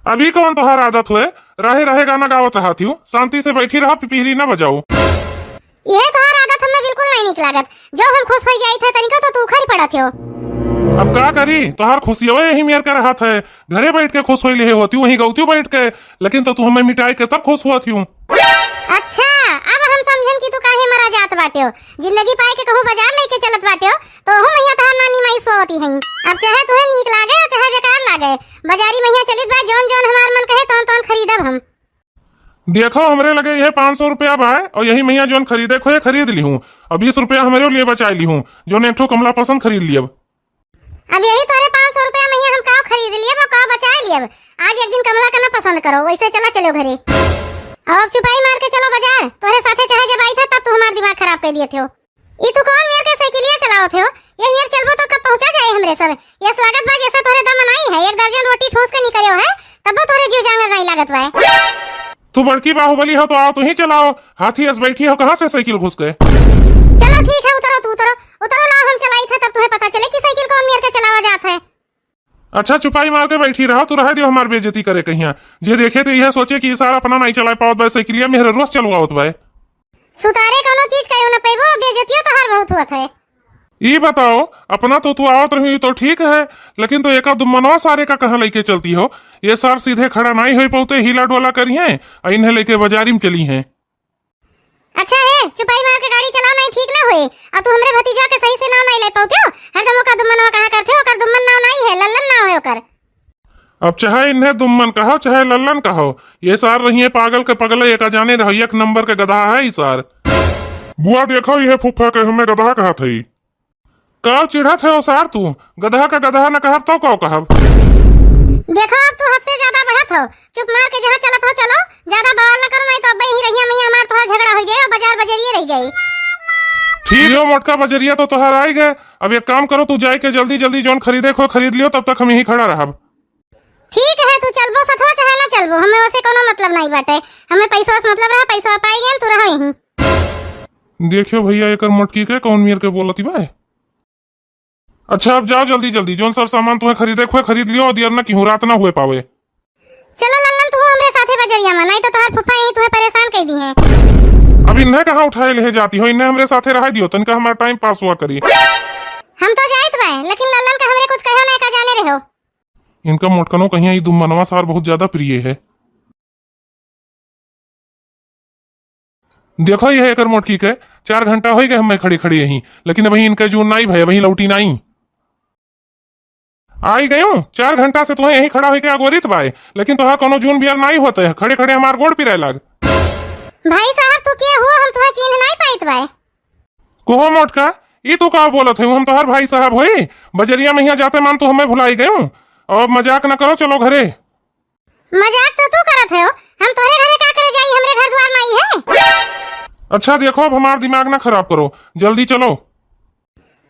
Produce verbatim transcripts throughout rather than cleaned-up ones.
अभी कौन तोहार आदत होए, रहे रहे गाना गावत रहत हियो, शांति से बैठी रहा, पिपीहिरी न बजाओ। इहे तोहार आदत हमें बिल्कुल नहीं नीक लागत। जो हम खुश होई जाइत है तनिको तो तू उखरि पड़त हो। अब का करी, तोहार खुशियवा यही मेर के रहत है। घरे बैठ के खुश होई लेहे होती, वहीं गौतियो बैठ के, लेकिन तो तू हमें मिटाई के तब खुश होत हियो। अच्छा, अब हम समझन कि तू काहे मरा जात बाट्यो। जिंदगी पाए के कहूँ बाजार लेके चलत बाट्यो, तो ओहू महिया तोहार नानी माई सोवती हईं। अब चाहे तुहे नीक लागे और चाहे बेकार लागे, बाजारी महिया चलित बा, जौन जौन हमार मन कहे तौन तौन खरीदब हम। देखो, हमरे लगे यह पाँच सौ रुपया बा और यही महिया जौन खरीदे खोए खरीद लिहूँ, और बीस रुपया हमरे लिए बचाए लिहूँ, जौन एक ठो कमला पसंद खरीद लियब। अब यही तोरे पाँच सौ रुपया महिया हम काव खरीद लियब और काव बचाए लियब। आज एक दिन कमला का ना पसंद करो, वैसे चला चलो घरे। अब चुपाई मार के चलो बाजार, तोरे साथे चाहे जब आई था तब तू हमार दिमाग खराब कर दिए थे हो। ई तू कौन मेर के साइकिलिया चलावत हो? ये मेर चलबो तो कब पहुंचा जाए हमरे सब? यस लागत बा जैसे तोरे दम नाई है, एक दर्जन रोटी ठूस के निकलियो है, तब तोरे जीव जांगर नाई लागत बा। तू बड़की बाहुबली हो तो आओ तू ही चलाओ, हाथी अस बैठी हो कहाँ से साइकिल घुस गए? चलो ठीक है, उतरो तू उतरो, उतरो लाओ हम चलाई थे तब तुम्हें पता चले कि साइकिल कौन मेर के चलावा जात है। अच्छा, चुपाई मार के बैठी रहो, तू रहे दियो हमार बेइज्जती करे कहिया। जे देखे तो यह सोचे कि ई सार अपना नहीं चला पावत बा साइकिलिया, मेहररुआ से चलवावत बा। सुतारे कौनो चीज कहियो न पैबो, बेइज्जतियो तोहार बहुत होत है। ई बताओ, अपना तो तू आवत रही तो ठीक है, लेकिन तो एका दुम्मनवा सारे का कहाँ लेके चलती हो? ये सार सीधे खड़ा नहीं हो पाते, हिला डोला करी हैं, और इन्हें लेके बाजारी में चली हैं। अच्छा है, चुपाई मार के गाड़ी चलाओ, नहीं ठीक ना होए। और तू हमरे भतीजा के सही से नाव नहीं ले पाउतियो, हरदम ओका दुम्मनवा कहा करते हो, ओकर दुम्मन नाव नहीं है, लल्लन नाव है ओकर। अब चाहे इन्हें दुम्मन कहो, चाहे लल्लन कहो, ये सार रहिए पागल के पगले, एका जाने रहो, एक नंबर के गधा है ई सार। बुआ देखो, ये फुफ्फा के हमें गधा कहत है। काव चिढ़त है ओ सार तू? गदहा का गदहा न कहब तो काव कहब? देखो, अब तू हद से ज्यादा बढ़त हो। चुप मार के जहाँ चलत हो चलो, ज्यादा बवाल न करो, नहीं तो अब यहीं रहिया मैया हमार तोहार झगड़ा हो जाए और बाजार बजरिए रह जाए। ठीक हो मोटका, बजरिया तो तोहार आई गए। अब एक काम करो, तू जाए के जल्दी जल्दी जौन खरीदे को खरीद लियो, तब तक हम यहीं खड़ा रहब। ठीक है, तू चलबो सथवा चाहे ना चलबो, हमें वैसे कोनो मतलब नहीं बाटे। हमें पैसवा से मतलब रहा, पैसवा पाई गए, तू रहो यहीं। देखियो भैया, एकर मोटकी के कौन मेर के बोलती बा। अच्छा, अब जाओ जल्दी जल्दी, जौन सब सामान तुम्हें खरीदे खोए खरीद लियो, और देर ना किहूँ, रात ना हुए पावे। चलो लल्लन, तू हमरे साथे बजरिया में, नहीं तो तोहार फूफा यहीं तुम्हें परेशान कर दी है। अब इन्हें कहाँ उठाए ले जाती हो, इन्हें हमरे साथे रह दियो, तनिका हमारा टाइम पास हुआ करी। हम तो जाइत बाए, लेकिन लल्लन का हमरे कुछ कहो नहीं का जाने रहो। इनका मोटकनो कहिया ई दुम्मनवा सार बहुत ज्यादा प्रिय है। देखो, यह एकर मोटकी के चार घंटा होई गए हमें खड़ी खड़ी यहीं, लेकिन अभी इनके जून नाई भय, अभी लौटी नाई। आई गयो, चार घंटा से तुम्हें यहीं खड़ा होके अगोरित बाए, लेकिन तोहार कोनो जून बियार नाई होते है, खड़े खड़े हमार गोड़ पिराए लाग। भाई साहब, तू के हो, हम तुम्हें चीन्ह नाई पाइत बाए। कोहो मोटका, ई तू का बोलत है? हम तोहार भाई साहब होई? बजरिया में यहाँ जाते मान तू हमें भुलाई गयो। अब मजाक न करो, चलो घरे। मजाक तो तू करत है, हम तोहरे घरे का करे जाई, हमरे घर द्वार नाई है। अच्छा देखो, अब हमार दिमाग ना खराब करो, जल्दी चलो।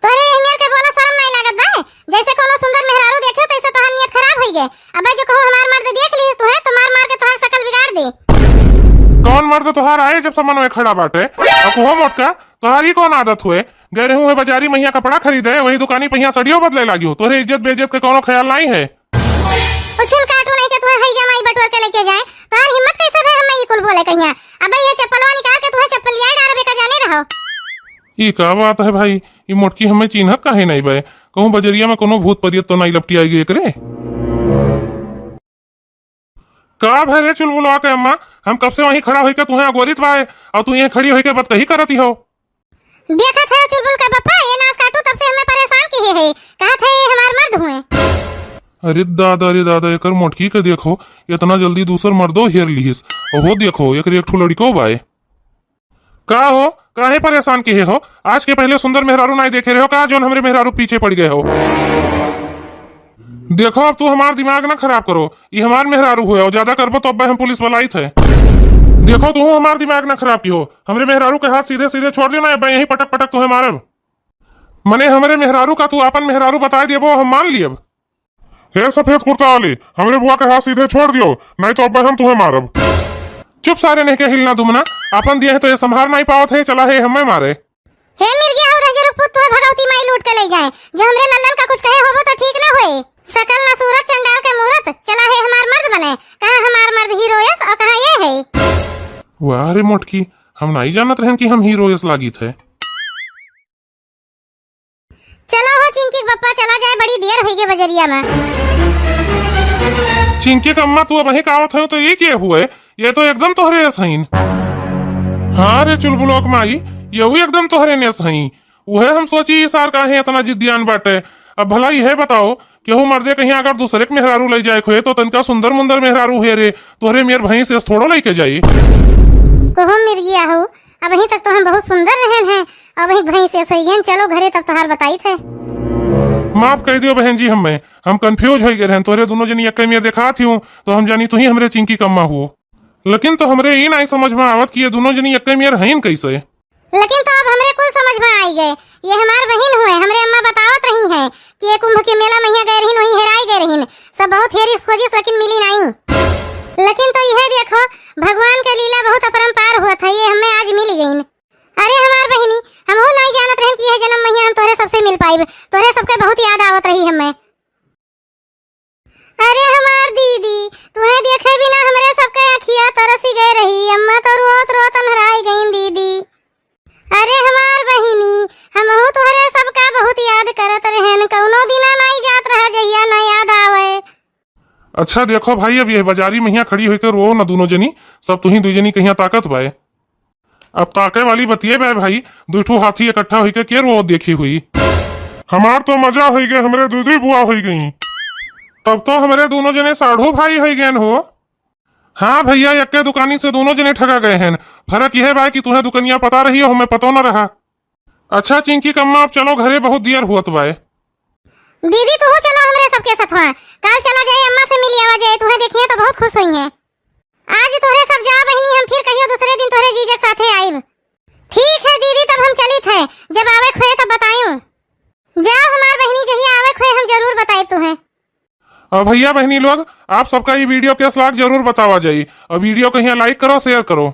तोहरे यही मेर के बोला शर्म नाई लागत बा, जैसे कोनो सुंदर मेहरारू देखियो तैसे तोहार नियत खराब होई गए। अब जो कहो हमार मर्द देख ली तुहे तो मार मार के तोहार शकल बिगाड़ दे। कौन मर्द तोहार आए जब समन में खड़ा बाटे? अब कहो मोटका, तोहार ई कौन आदत हुए? गए रहूं है बाजारी महिया कपड़ा खरीदे, वही दुकानी पहिया सड़ियो बदले लागियो। तोहरे इज्जत बेइज्जत के कोनो ख्याल नाई है। उछिल काटू नहीं के तुहे हई जमाई बटोर के लेके जाए। तोहार हिम्मत कैसे भे हमें ई कुल बोले कहिया? अबे ये चप्पलवा निकाल के तुहे चप्पलिया डारबे का जाने रहो। ई का बात है भाई? ई मोटकी हमें चिन्हत काहे नाई बे? कहूँ बजरिया में कोनो भूत परियत तो नाई लपटी आई गई एकरे? का भे रे चुलबुलवा के अम्मा, हम कब से वहीं खड़ा होइके तुहे अगोरित बाए और तू यहीं खड़ी होइके बतकही करती हो? देखत है चुलबुल का बप्पा, ये नास काटू तब से हमें परेशान किए है, कहत है ये हमार मर्द हुए। अरे दादा, अरे दादा, एकर मोटकी के देखो, इतना जल्दी दूसर मर्दो हेर लिहिस। ओहो देखो, एकर एक ठो लड़िको बाए। का हो, काहे परेशान किहे हो? आज के पहले सुंदर मेहरारू नाई देखे रहे हो का, जौन हमरे मेहरारू पीछे पड़ गए हो? देखो, अब तू हमार दिमाग ना खराब करो, ई हमार मेहरारू हुए और ज्यादा करबो तो अब्बे हम पुलिस वाला आई थे। देखो, तू हमार दिमाग ना खराब की हो, हमरे मेहरारू के हाथ सीधे सीधे छोड़ दियो ना, अब्बे यहीं पटक पटक तुहे मारब। मने हमरे मेहरारू का तू आपन मेहरारू बताए देबो, हम मान लियब। हे सफेद कुर्ता वाली, हमरे बुआ के हाथ सीधे छोड़ दियो, नहीं तो अब्बे हम तुहे मारब। चुप सारे, नहीं के हिलना दुमना, आपन दिए है तो ये संभार नहीं पावत है, चला है हमें मारे। हे मिर्गिया हो रह जरुक पुत, तुहे भगवती माई लूट के ले जाए। जो हमरे लल्लन का कुछ कहे होबो तो ठीक ना होए। सकल ना सूरत चंडाल के मूरत, चला है हमार मर्द बने। वाह रे मोटकी, हम नाई जानत रहन कि हम हीरो यस लागित है। चलो हो चिंकी के पप्पा, चला जाए, बड़ी देर होई गे बजरिया में। चिंकी के अम्मा, तू अबहीं का आवत हो तो ये के हुए? ये तो एकदम तोहरे यस हईन। हाँ रे चुलबुलोक माई, यहू एकदम तोहरे नेस हईं। उहे हम सोची, ई सार काहे इतना जिद्दियान बाटे। अब भला इहे बताओ, केहू मर्दे कहीं अगर दूसरे के मेहरारू लई जाए खोए, तो तनका सुंदर मुंदर मेहरारू हुए रे, तोहरे मेर भैंस यस थोड़ो लइके जाई। कोहो मिर्गिया हो, अबहीं तक तो हम बहुत सुंदर रहन हैं, अबहीं भैंस यस होई गयन। चलो घरे, तब तोहार बताइत है। माफ कह दियो बहन जी, हमें, हम कंफ्यूज हो गए रहन, तोहरे दोनों जनी एक्के मेर देखात ही हूँ, तो हम जानी तू ही हमरे चिंकी कम्मा हुओ। लेकिन तो हमरे ई नाई समझ में आवत कि ये दोनों जनी एक्के मेर हईन कैसे। लेकिन तो अब हमरे कुल समझ में आई गए, ये हमार बहिन हुए, हमरे अम्मा बतावत रही है कि ये कुंभ के मेला महिया गए रहीन, वहीं हेराई गए रहीन। सब बहुत हेरिस खोजिस लेकिन मिली नाई। लेकिन तो यह देखो, भगवान के लीला बहुत अपरंपार हुआ था, ये हमें आज मिल गईन। अरे हमार बहिनी, हमहू नाई जानत रहन कि यह जन्म महिया हम तोहरे सबसे मिल पाइब, तोहरे सबके बहुत याद आवत रही हमें। अरे हमार दीदी, तुहे देखे बिना हमरे सबके अखिया तरसी गए रही। अम्मा तो रोत रोत अन्हराई गईन दीदी। अरे हमार बहिनी, हमहू तोहरे सबका बहुत याद करत रहन। कौनो दिना नाई जात रहा जहिया ना याद आवे। अच्छा देखो भाई, अब ये बाजारी महिया खड़ी होइके रोओ ना दोनों जनी, सब तुही दुई जनी कहिया ताकत बाए। अब ताके वाली बतिये बे भाई, दुई ठो हाथी इकट्ठा होइके के रो देखी हुई। हमार तो मजा होई गए, हमरे दुई दुई बुआ होई गई। तब तो हमरे दोनों जने साढ़ू भाई होई गए हो। हाँ भैया, यक्के दुकानी से दोनों जने ठगा गए हैं। फर्क यह बा कि तुहे दुकनिया पता रही और हमें पतो न रहा। अच्छा चिंकी कम्मा, अब चलो घरे, बहुत देर हुअत बाए। दीदी, तू चलो हमरे सबके सथवा। काल चला जाए, अम्मा से मिल आवा जाए, तुहे देखिए तो बहुत खुश होई हैं। आज तोहरे सब जा बहिनी, हम फिर कहियो दूसरे दिन तोहरे जीजे के साथे आइब। ठीक है दीदी, तब हम चलित है, जब आवे खोए तब बतायूं। जाओ हमार बहिनी, जहिया आवे खोए हम जरूर बताइब तुहे। और भैया बहिनी लोग, आप सबका ये वीडियो कैस लाग जरूर बतावा जाई, और वीडियो कहिया लाइक करो, शेयर करो।